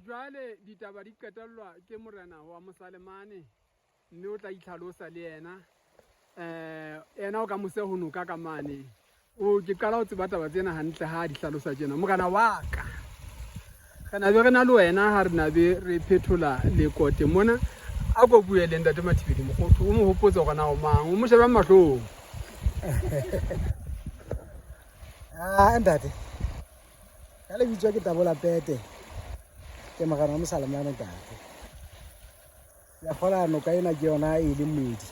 Jwale ditaba di qetellwa ke morena wa Mosalemane mme o tla itlhalosa le yena. Yena o ka mose ho noka ka mane. O ke qala ho tseba taba tsena hantle ha di hlalosa tjena. Morena wa ka, re na be re na le wena ha re na be re phethola lekote mona. A ko bue le ntate Mathibeli Mokgothu, o mo hopotse hore na o mang, o mo shebe mahlong. Ah, ntate. Ka lebitso ke Tabola Pete. Ke morena wa Mosalemane ntate. Ya kgola noka ena ke yona e leng moedi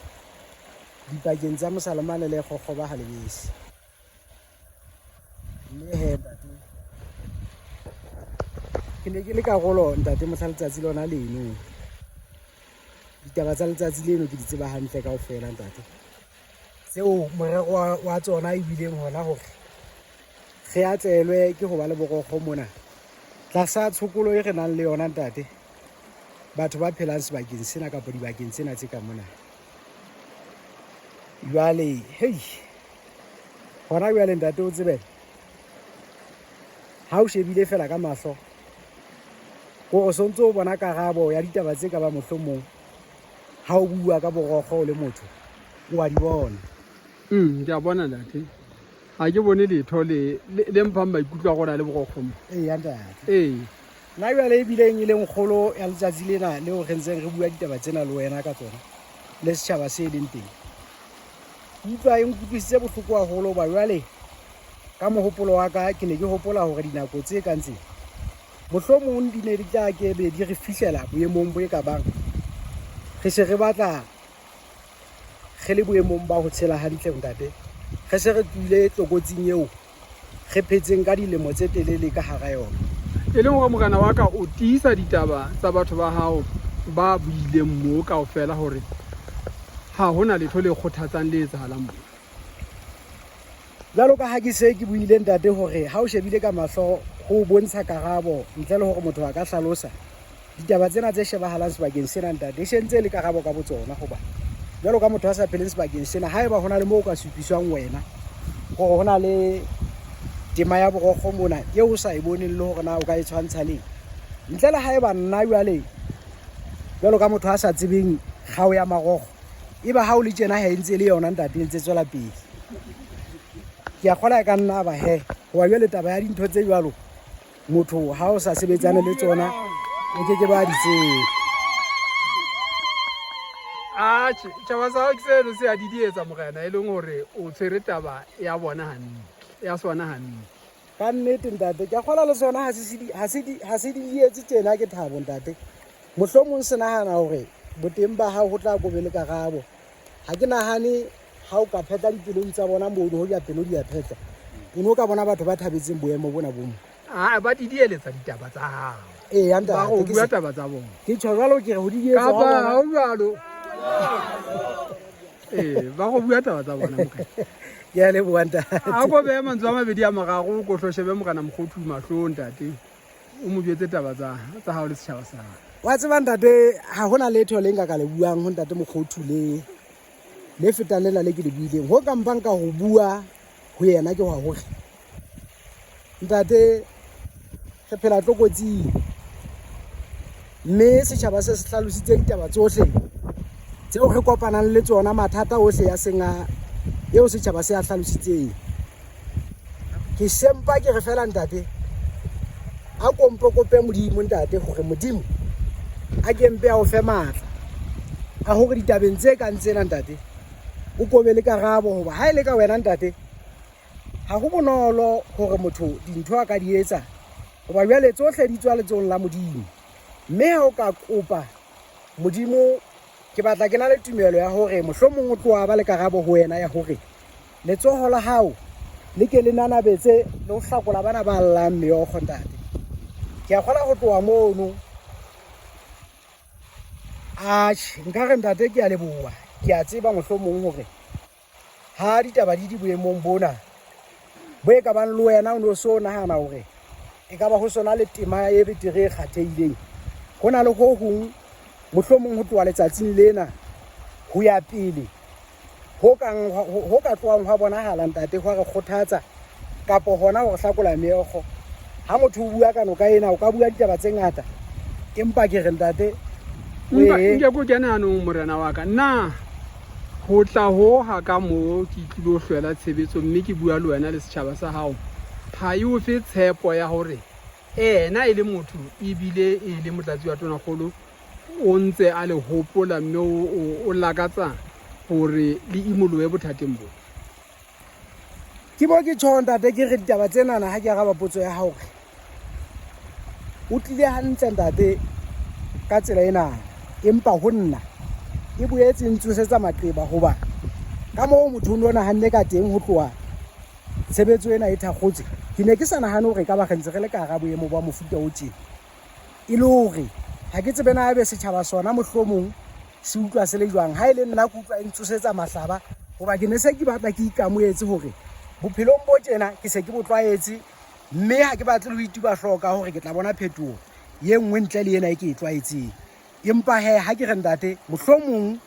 dipakeng tsa Mosalemane le Kgokgoba ha lebese. Mme he ntate, ke ne ke le karolo ntate mohla letsatsi lona leno. Ditaba tsa letsatsi leno ke di tseba hantle kaofela ntate. Tseo morero wa tsona e bileng hona hore re atlelwe ke ho ba le borokgo mona tlasa tshokolo e re nang le yona ntate. Batho ba phelang sebakeng sena kapa dibakeng tsena tse ka mona. Jwale hei, hona jwale ntate o tsebe ha o shebile fela ka mahlo gore o sontse o bona karabo ya ditaba tse ka ba mohlomong ha o bua ka borokgo o le motho o a di bona. Ke a bona ntate. Ha ke bone letho le le mphang maikutlo a rona le borokgo mo. Ee ntate. Ee. Nna jwale e bileng e leng kgolo ya letsatsi lena leo re ntseng re bua ditaba tsena le wena ka tsona le setjhaba se leng teng. Ke utlwa e nkutlwisitse bohloko haholo hoba jwale ka mohopolo wa ka ke ne ke hopola hore dinako tse kang tsena mohlomong di ne di tla ke be di re fihlela boemong bo e ka bang re se re batla re le boemong ba ho tshela hantle ntate, re se re tswile tlokotsing eo re phetseng ka dilemo tse telele ka hara yona. E leng hore morena wa ka o tiisa ditaba tsa batho ba hao ba buileng moo kaofela hore ha hona letho le kgothatsang le etsahalang moo. Jwalo ka ha ke se ke buile ntate hore ha o shebile ka mahlo ho bontsha karabo ntle le hore motho a ka hlalosa ditaba tsena tse shebahalang sebakeng sena ntate, e sentse e le karabo ka botsona hoba jwalo ka motho a sa pheleng sebakeng sena, haeba ho na le moo o ka supiswang wena hore ho na le tema ya borokgo mona eo o sa e boneng le hore na o ka e tshwantsha leng, ntle le haeba nna jwale jwalo ka motho a sa tsebeng kgao ya marokgo, eba ha o le tjena ha e ntse e le yona ntate, e ntse tswela pele. Ke a kgola e ka nna ba he, hoba jwale taba ya dintho tse jwalo motho ha o sa sebetsane le tsona o ke ke ba di tsebe. Atjhe, tjhaba sa hao ke seno se a didietsa morena, e leng hore o tshwere taba ya bona hantle, ya sona hantle. Ka nnete ntate, ke a kgola le sona ha se didietse tjena ke thabo ntate. Mohlomong se nahana hore boteng ba hao ho tla kobe le karabo. Ha ke nahane ha o ka phetla dipelong tsa bona mono, ho ja pelo di a phetla, o ne o ka bona batho ba thabetseng boemo bona bo mo. Ah, ba didieletsa ditaba tsa hao. Ee, ya ntate, Ba go ke bua se- taba tsa bona. Ke tjho jwalo ke re ho didietsa Kapa hwa bona. ha o jwalo. Ee, ba go bua taba tsa bona morena. Ke a leboha ntate. A ko behe mantswe a mabedi a mararo, o ko hlo shebe morena Mokgothu mahlong ntate. O mo jwetse taba tsa hao le setjhaba sa hao. Wa tseba ntate, ha hona letho le nka ka le buang ho ntate Mokgothu le le fetang lena le ke le buileng. Ho ka mpang ka ho bua ho yena ke hwa hore ntate re phela tlokotsing, mme setjhaba se se hlalositse ditaba tsohle tseo re kopanang le tsona, mathata ohle ya seng a eo setjhaba se a hlalositseng. Ke sempa ke re fela ntate, a kompe kope Modimo ntate hore Modimo a ke mpe a o fe matla a hore ditabeng tse kang tsena ntate o kobe le karabo, hoba ha e le ka wena ntate ha ho bonolo hore motho dintho a ka di etsa, hoba jwale tsohle di tswa letsohong la Modimo. Mme ha o ka kopa Modimo, ke batla ke na le tumelo ya hore mohlomong o tloha ba le karabo ho wena ya hore letsoho la hao le ke le nanabetse le ho hlakola bana ba llang meokgo ntate. Ke a kgola ho tloha mono. Atjhe, nka re ntate ke a leboha. Ke a tseba mohlomong hore ha ditaba di di boemong bona bo e ka bang le wena o ne o so nahana hore e ka ba ho sona le tema e betere e kgathehileng, ho na le ho hong mohlomong ho tloha letsatsing lena ho ya pele ho kang ho ka tlohang hwa bonahala ntate hwa re kgothatsa kapo hona ho re hlakola meokgo. Ha motho o bua ka noka ena, o ka bua ditaba tse ngata. Empa ke re ntate, Empa nke ko kene anong morena wa ka, na ho tla ho ha ka mo ke tlilo hlwela tshebetso mme ke bua le wena le setjhaba sa hao, ha e o fe tshepo ya hore ena e le motho ebile e le motlatsi wa tonakgolo o ntse a le hopola mme o lakatsa hore le imolohe bothateng bo? Ke mo ke tjho ntate, ke re ditaba tsenana ha ke araba potso ya hao, re o tlile hantle ntate ka tsela ena, empa ho nna e boetse e ntsosetsa maqeba, hoba ka moo motho o no nahanne ka teng ho tloha tshebetso ena e thakgotswe, ke ne ke sa nahane hore e ka ba re ntse re le ka hara boemo ba mofuta o tjena. E le hore ha ke tsebe na ebe setjhaba sona mohlomong se utlwa se le jwang. Ha e le nna ke utlwa e ntsosetsa mahlaba, hoba ke ne se ke batla ke ikamohetse hore bophelong bo tjena ke se ke bo tlwaetse, mme ha ke batle le ho ituba hlooho ka hore ke tla bona phetoho ye nngwe ntle le ena e ke e tlwaetseng. Empa he ha ke re ntate, mohlomong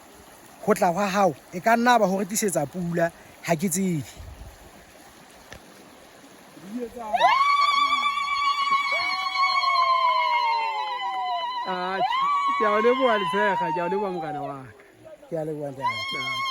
ho tla hwa hao e ka nna ba ho re tlisetsa pula, ha ke tsebe. Ke a o leboha Letshega, ke a o leboha morena wa ka. Ke a leboha ntate.